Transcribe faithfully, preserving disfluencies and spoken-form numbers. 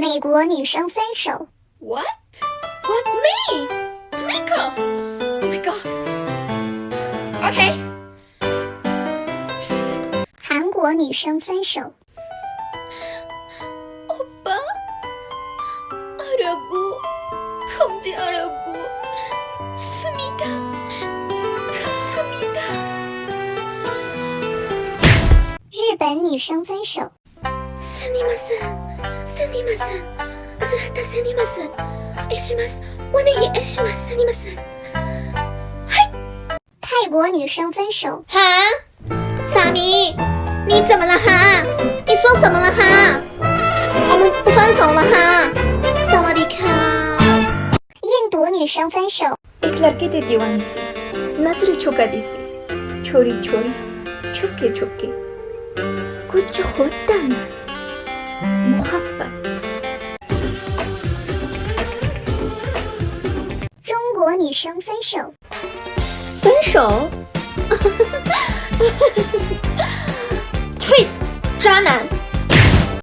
美国女生分手。 What? What me? Break up? Oh my god. Okay. 韩国女生分手。 오빠? 아라고. 감지 아라고. 습니다. 감사합니다. 日本女生分手。 스미마센. 스미마센. 아들한테 스미마센. 에시마스. 오늘 이 에시마스. 스미마센. 泰国女生分手。 하? 사미, 你怎么了哈?你说什么了哈?我们不分手了哈?萨瓦迪卡。 印度女生分手。 ئىتلەرگە دە دىۋانىسى، نەزىرى چوكا دېسى، چورى چورى، چۆپكە چۆپكە. كوچا خوتەن، مۇھەببەت. 中国女生分手。 分手？呸！渣男！